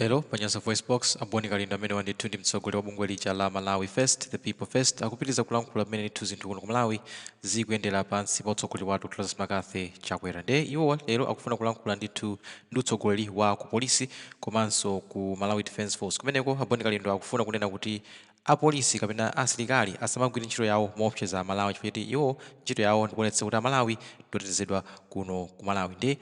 Lero pa Nyasa VoiceBox, a Bon Kalindo amenewa ndithu ndi mtsogoleri wa bungwe lija la Malawi First, The People First, akupitiriza kulankhula mmene ndithu zinthu kuno ku Malawi zikuyendera pansi pa utsogoleri wa Dr Lazarus McCarthy Chakwera. Nde iwowa lero akufuna kulankhula ndithu ndi utsogoleri wa ku polisi komanso ku Malawi Defence Force. Kumeneko a Bon Kalindo akufuna kunena kuti apolisi kapena asilikali asamagwire ntchito yawo moopseza Amalawi chifukwa choti iwo ntchito yawo ndikuonetsetsa kuti Amalawi ndiotetezedwa kuno ku Malawi. Nde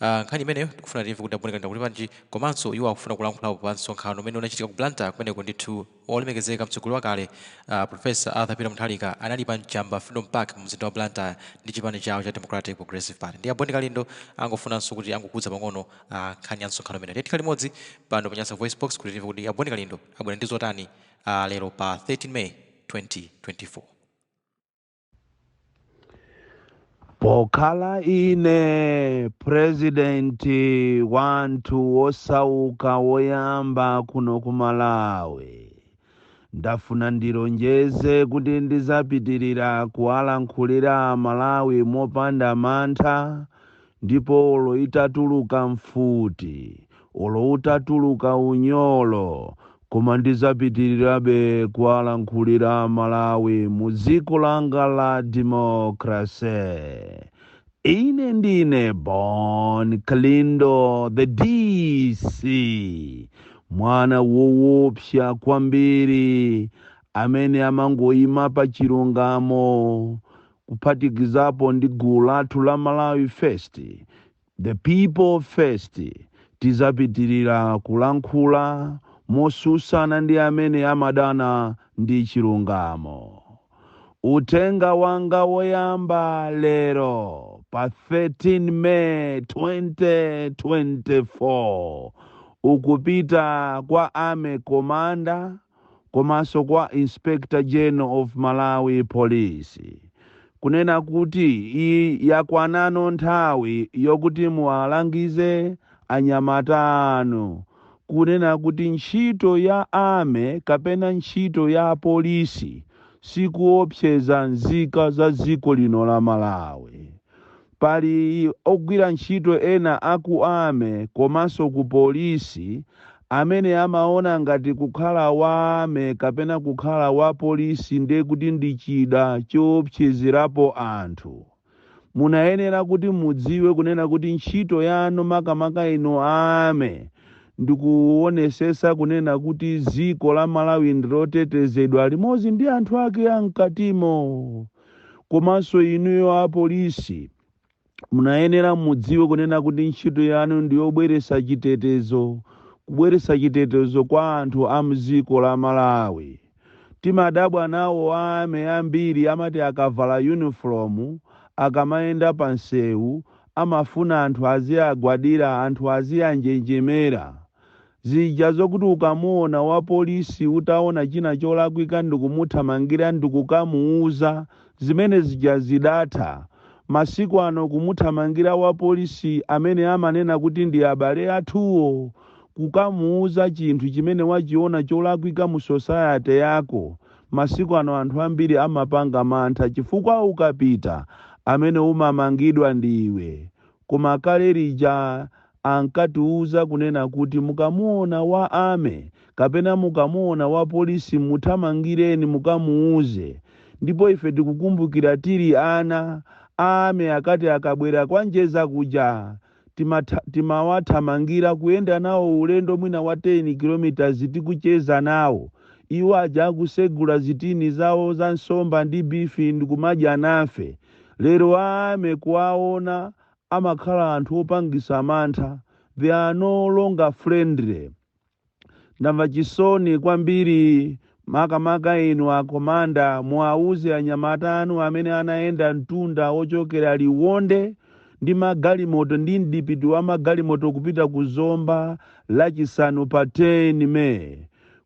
Nkhani imeneyo tikufuna timve kuti a Bon Kalindo akuti bwanji komanso iwo akufuna kulankhulapo pa msonkhano umene unachitika ku Blantyre kumeneko ndithu olemekezeka mtsogoleri wakale Prof Arthur Peter Mutharika anali pa Mjamba Freedom Park mu mzinda wa Blantyre ndi chipani chawo cha Democratic Progressive Party. Ndiye a Bon Kalindo angofunanso kuti angokhudza pang'ono nkhani ya msonkhano umenewu. Ndiye tikhale limodzi pano pa Nyasa VoiceBox kuti timve kuti a Bon Kalindo abwera ndi zotani lero pa 13 May 2024. Pokhala ine purezidenti wanthu wosauka woyamba kuno ku Malawi, ndafuna ndilonjeze kuti ndizapitirira kuwalankhulira Amalawi mopanda mantha ndipo olo itatuluka mfuti, olo utatuluka unyolo, koma ndizapitirirabe kuwalankhulira Amalawi mu dziko langa la democracy. Ine ndine Bon Kalindo the DC, mwana wowopsa kwambiri amene amangoyima pa chilungamo, kuphatikizapo ndi gulu lathu la Malawi First, The People First, tizapitirira kulankhula mosusana ndi amene amadana ndi chilungamo. Uthenga wanga woyamba lero pa 13 May 2024 ukupita kwa Army Commander komanso kwa Inspector General of Malawi Police kunena kuti iyi yakwanano nthawi yokuti muwalangize anyamata anu kunena kuti ntchito ya army kapena ntchito ya apolisi sikuopseza nzika za dziko lino la Malawi. Pali ogwira ntchito ena a ku army komanso ku polisi amene amaona ngati kukhala wa army kapena kukhala wa polisi ndiye kuti ndi chida choopsezerapo anthu. Munayenera kuti mudziwe kunena kuti ntchito yanu makamaka inu a army ndikuonesesa kunena kuti dziko la Malawi ndilotetezedwa limodzi ndi anthu ake a mkatimo. Komanso inuyo apolisi munayenera mudziwe kunena kuti ntchito yanu ndi yobweretsa chitetezo, kubweretsa chitetezo kwa anthu a mdziko la Malawi. Timadabwa nawo a army ambiri amati akavala uniform akamayenda pa msewu amafuna anthu aziagwadira, anthu azianjenjemera. Zija zokuti ukamuona wa polisi utaona china cholakwika ndikumuthamangira ndikukamuuza, zimene zija zidatha. Masiku ano kumuthamangira wa polisi amene amanena kuti ndi abale athuwo, kukamuuza chinthu chimene wachiona cholakwika mu society yako, masiku ano anthu ambiri amapanga mantha chifukwa ukapita amene umamangidwa ndiwe. Koma kale lija ankatiuza kunena kuti mukamuona wa army kapena mukamuona wa polisi muthamangireni mukamuuze. Ndipo ife tikukumbukira tili ana, a army akati akabwera kwa Njeza kuja timawathamangira kuyenda nawo ulendo mwina wa 10 kilometers tikucheza nawo. Iwo aja akusegula zitini zawo za nsomba ndi bifi ndikumadya nafe. Lero a army kuwaona amakhala anthu opangisa mantha, they are no longer friendly. Ndamva chisoni kwambiri makamaka inu a commander muwauze anyamata anu amene anayenda mtunda wochokera Liwonde ndi magalimoto ndi mdipiti wa magalimoto kupita ku Zomba lachisanu pa 10 May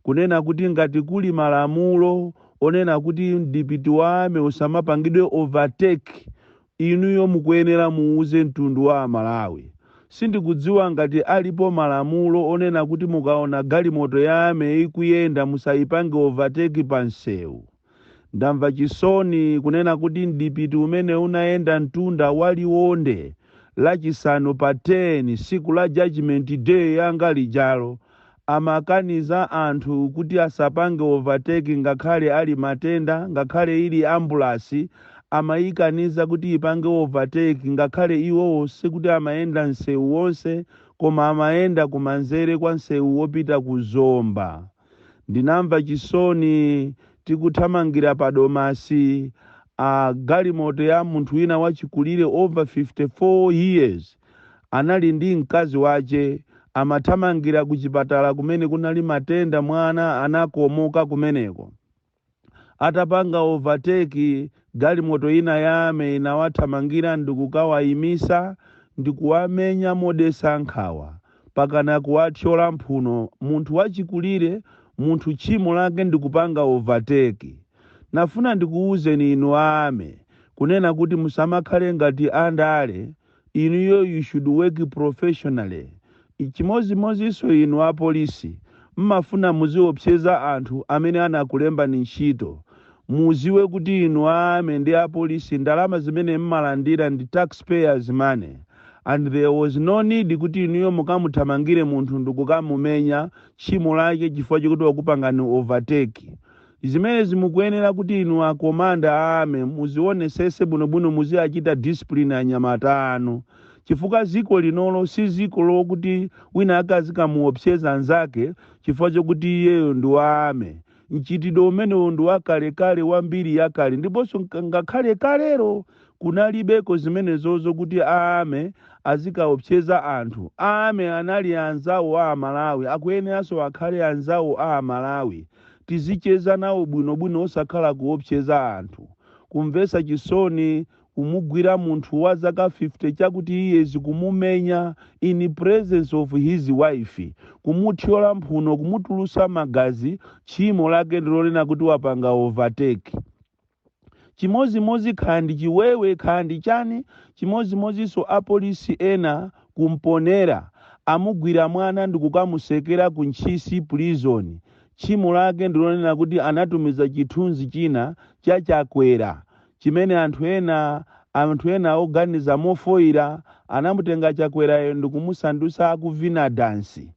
kunena kuti ngati kuli malamulo onena kuti mdipiti wa army usamapangidwe overtake Inuyo mukuyenera muuze mtundu wa amalawi. Sindikudziwa ngati alipo malamulo onena kuti mukaona galimoto ya army ikuyenda musaipange overtake pa msewu. Ndamva chisoni kunena kuti mdipiti umene unayenda mtunda wa Liwonde lachisanu pa 10 siku la judgement day yanga lijalo Amakaniza anthu kuti asapange overtake, ngakhale ali matenda, ngakhale ili ambulasi amayikaniza kuti ipange overtake, ngakhale iwowo sikuti amayenda msewu wonse, koma amayenda kumanzere kwa msewu wopita ku Zomba. Ndinamva chisoni tikuthamangira pa Domasi, a galimoto ya munthu wina wachikulire over 54 years, anali ndi mkazi wace, amathamangira ku chipatala kumene kunali matenda, mwana anakomoka kumeneko. Atapanga overtake, galimoto ina ya army inawathamangira ndikukawayimisa, ndikuwamenya modesa nkhawa pakana kuwathyola mphuno. Munthu wachikulire, munthu tchimo lake ndikupanga overtake. Nafuna ndikuwuzeni inu army kunena kuti musamakhale ngati andale. Inuyo, you should work professionally. Chimozimozinso inu apolisi, mmafuna muziopseza anthu amene anakulembani ntchito. Muziwe kuti inu army ndi apolisi, ndalama zimene mmalandira ndi taxpayers' money, and there was no need kuti inuyo mukamuthamangire munthu ndikukamumenya, tchimo lake chifukwa chokuti wakupangani overtake. Zimene zimukuyenera kuti inu a commander army muzionesese bwinobwino, muziachita discipline anyamata anu, chifukwa ziko linolo si ziko lokuti wina akazikamuopseza anzake chifukwa chokuti iyeyo ndi wa army. Mchitidwe umenewo ndi wakalekale, wambiri yakale, ndiponso ngakhale kalero kunalibeko zimenezozo kuti army azikaopseza anthu. Army anali anzawo a Amalawi, akuyeneranso akhale anzawo a Amalawi. Tizicheza nawo bwinobwino, osakhala kuopseza anthu. Kumvesa chisoni kumugwira munthu wa zaka 50 chakuti iye zikumumenya in presence of his wife, kumuthyola mphuno, kumutulusa magazi, tchimo lake ndilonena kuti wapanga overtake. Chimozimozi khandi chiwewe, khandi chani. Chimozimozinso apolisi ena kumponera, amugwira mwana ndikukamusekera ku Ntchisi Prison, tchimo lake ndilonena kuti anatumiza chithunzi china cha Chakwera chimene anthu ena oganiza mofoira anamutenga Chakwerayo ndikumusandusa akuvina dansi,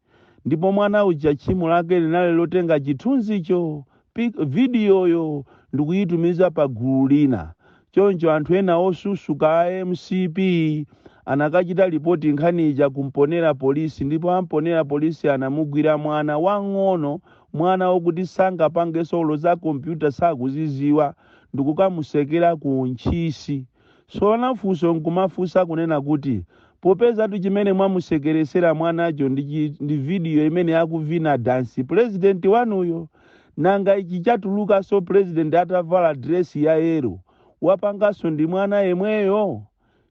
ndipo mwana uja tchimo lake linali lotenga chithunzicho, vidiyoyo, ndikuyitumiza pa gulu lina. Choncho anthu ena osusuka a MCP anakachita ripoti nkhani ija kumponera polisi, ndipo amponera polisi anamugwira mwana wang'ono, mwana wokuti sangapange solo za kompyuta, sakuziziwa, ndikukamusekera ku Ntchisi. Sona funso nkumafunsa kunena kuti popezatu chimene mwamusekeresera mwanacho ndi vidiyo imene akuvina dansi purezidenti wanuyo, nanga ichi chatulukanso purezidenti atavala dresi ya yellow, wapanganso ndi mwana yemweyo?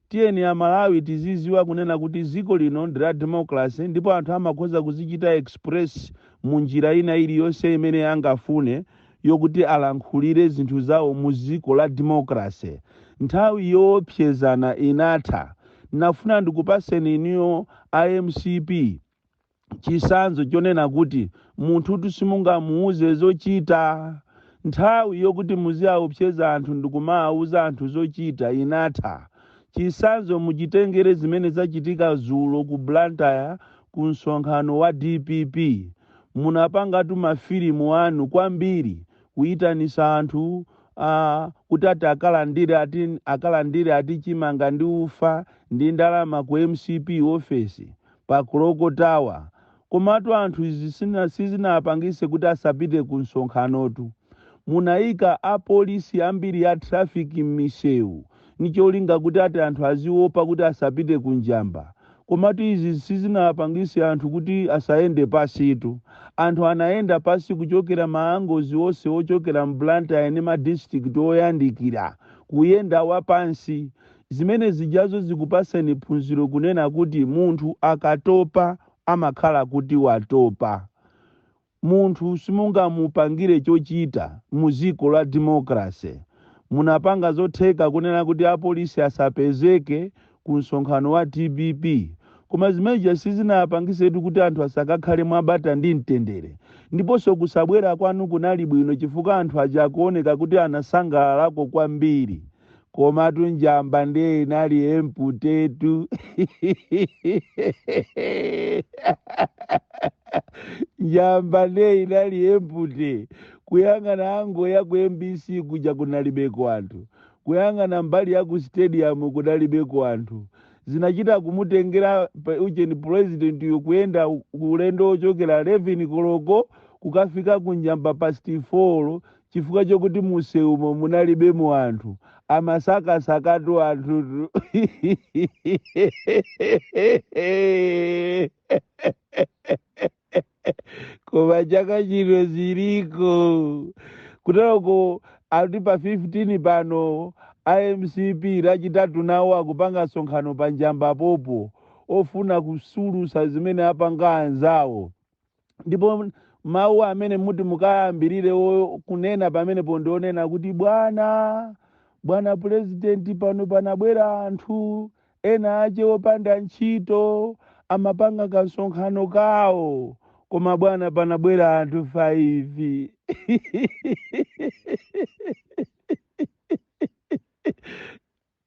Tiyeni Amalawi tiziziwa kunena kuti dziko lino ndi la democracy, ndipo anthu amakhoza kuzichita express mu njira ina iliyonse imene angafune yokuti alankhulire zinthu zawo mu dziko la democracy. Nthawi yoopsezana inatha. Nafuna ndikupaseni iniyo iMCP chisanzo chonena kuti munthu simungamuuze zochita. Nthawi yokuti muziaopseza anthu ndikumawuza anthu zochita inatha. Chisanzo muchitengere zimene zachitika zulo ku Blantyre ku msonkhano wa DPP. Munapangatu mafilimu anu kwambiri kuyitanisa anthu kuti ati akalandire, ati akalandire, ati chimanga ndi ufa ndi ndalama ku MCP office pa Clock Tower. Komatu anthu izi sizinapangise kuti asapite ku msonkhanotu. Munayika apolisi ambiri a traffic m'misewu nicholinga kuti ati anthu aziopa kuti asapite kunjamba. Komatu izi sizinapangise anthu kuti asayende pasitu. Anthu anayenda pasi kuchokera maangozi onse ochokera mBlantyre ndi ma district oyandikira, kuyenda wapansi. Zimene zijazo zikupaseni phunziro kunena kuti munthu akatopa amakhala kuti watopa. Munthu simungamupangire chochita mu dziko la democracy. Munapanga zotheka kunena kuti apolisi asapezeke ku msonkhano wa DPP, koma zimeneja sizinapangisetu kuti anthu asakakhale mwabata ndi mtendere. Ndiponso kusabwera kwanu kunali bwino, chifukwa anthu aja akuoneka kuti anasangalalako kwambiri. Komatu njamba ndiye inali empty tu. Njamba nde inali empty. Kuyang'ana angle ya ku MBC kuja kunalibeko anthu, kuyang'ana mbali ya ku stadium kunalibeko anthu. Zinachita kumutengera ujeni president yo kuyenda ulendo ochokera 11 koloko kukafika ku Njamba past 4, chifukwa chokuti musewumo munalibemo anthu. Amasakasakatu anthutu. Koma chaka chino ziliko kuteroko, ati pa 15 pano iMCP Lachitatu nawo akupanga msonkhano pa Njamba popo, ofuna kusulusa zimene apanga anzawo. Ndipo mawu amene muti mukayambirire kunena pamenepo ndionena kuti, "Bwana, bwana purezidenti, pano panabwera anthu ena ache opanda ntchito, amapanga kasonkhano kawo, koma bwana, panabwera anthu 5."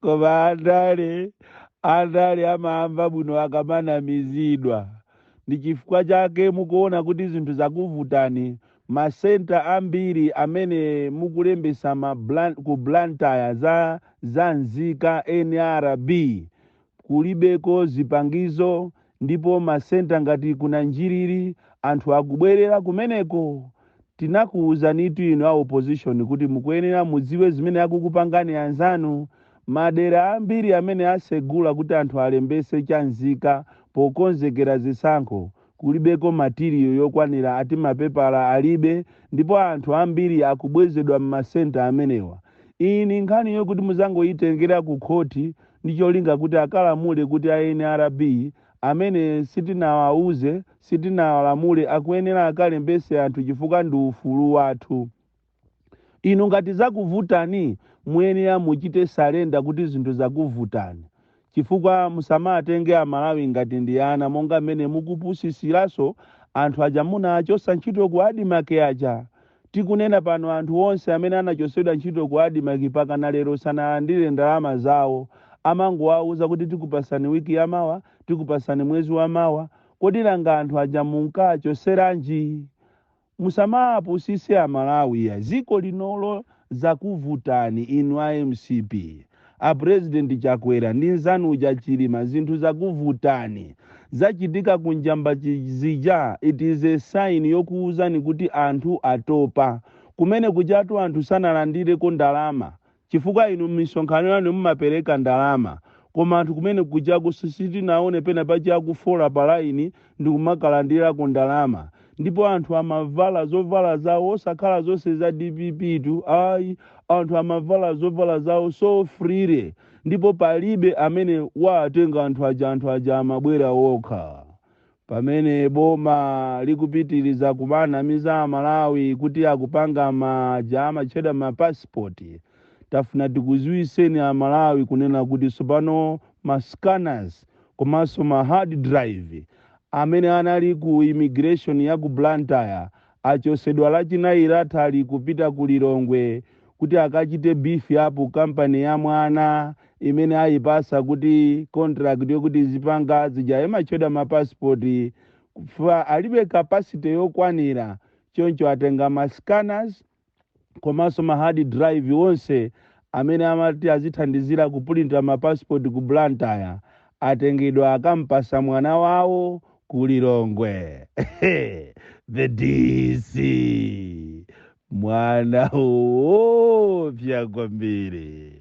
Koma andale, andale amamva bwino akamanamizidwa. Ndi chifukwa chake mukuona kuti zinthu zakuvutani. Masenta ambiri amene mukulembesa ku Blantyre za nzika NRB kulibeko zipangizo, ndipo masenta ngati kuna Njiriri anthu akubwerera kumeneko. Tinakuwuzanitu inu a opposition kuti mukuyenera mudziwe zimene akukupangani anzanu. Madera ambiri amene asegula kuti anthu alembese chanzika pokonzekera zisankho kulibeko material yokwanira, ati mapepala alibe, ndipo anthu ambiri akubwezedwa m'masenta amenewa. Iyi ni nkhani yokuti muzangoyitengera ku khoti ndi cholinga kuti akalamule kuti a NRB amene sitinawauze, sitinawalamule, akuyenera akalembese anthu chifukwa ndi ufulu wathu. Inu ngati zakuvutani, muyenera muchite surrender kuti zinthu zakuvutani, chifukwa musamatenge Amalawi ngati ndi ana, monga mmene mukupusisiranso anthu aja munachosa ntchito ku ADMARC aja. Tikunena pano, anthu onse amene anachosedwa ntchito ku ADMARC pakana lero sanalandire ndalama zawo. Amangowauza kuti tikupasani wiki yamawa, tikupasani mwezi wamawa. Kodi nanga anthu aja munkachoseranji? Musamapusise Amalawi ya ziko linolo. Zakuvutani inu a MCP, a President Chakwera ndi nzanu uja Chilima, zinthu zakuvutani. Zachitika kunjamba zija, it is a sign yokuwuzani kuti anthu atopa. Kumene kuchatu anthu sanalandireko ndalama, chifukwa inu m'misonkhano yanu mumapereka ndalama, koma anthu kumene kuchaku sitinaone pena pachi akufola pa laini ndi kumakalandirako ndalama. Ndipo anthu amavala zovala zawo, osakhala zonse za DPP tu, ayi. Anthu amavala zovala zawo so freely, ndipo palibe amene watenga anthu aja. Anthu aja amabwera wokha. Pamene boma likupitiriza kumanamiza Amalawi kuti akupanga maja amatchedwa mapasipoti, tafuna tikuziwiseni Amalawi kunena kuti tsopano ma scanners komanso ma hard drive amene anali ku immigration ya ku Blantyre achosedwa Lachinayi lathali kupita ku Lilongwe kuti akachite beef up kampani ya mwana imene ayipasa kuti contract yokuti zipanga zija imatchedwa mapasipoti. Fa alibe capacity yokwanira, choncho atenga ma scanners komanso ma hard drive onse amene amati azithandizira kupulinta mapasipoti ku Blantyre, atengedwa akampasa mwana wawo ku Lilongwe. The DC, mwana woopsa kwambiri.